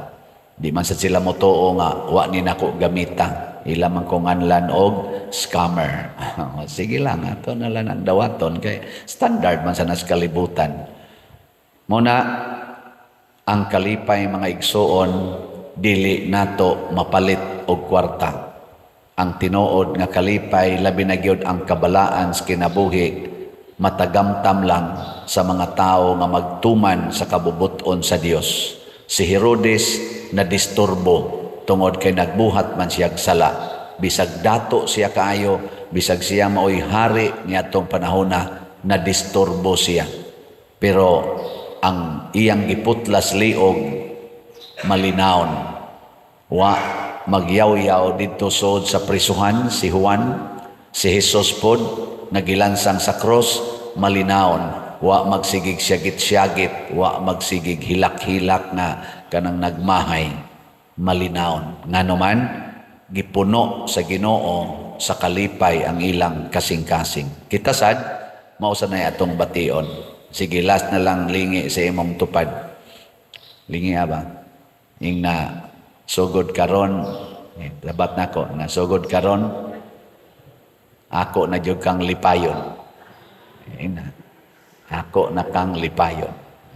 Di man sa sila motuo nga wa ni nako gamita. Ila man ko nganlan og scammer. Sige lang, ato na lang ang dawaton kay standard man sa nas kalibutan. Muna, ang kalipay, mga igsuon, dili nato mapalit og kwarta. Ang tinuod nga kalipay, labi na gyud ang kabalaan sa kinabuhi, matagamtam lang sa mga tao nga magtuman sa kabubuton sa Dios. Si Herodes na disturbo tungod kay nagbuhat man siya sala. Bisag dato siya kaayo, bisag siya maoy hari niadtong panahona, na disturbo siya. Pero ang iyang giputlas liog, malinawon. Wa magyawyaw didto sod sa prisuhan si Juan, si Jesus pod nagilansang sa cross, malinawon. Wa magsigig syagit-syagit, wa magsigig hilak-hilak nga kanang nagmahay, malinawon. Ngano man, gipuno sa Ginoo sa kalipay ang ilang kasing-kasing. Kita sad, mao sa nay atong bation. Sige, last na lang, lingi sa imong tupad. Lingi ba? Ing na sugod karon, labat nako, na sugod karon, ako na jud kang lipayon. Ing na, ako na kang lipayon.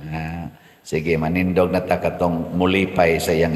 Ah, sige, manindog na ta katong mulipay sa iyang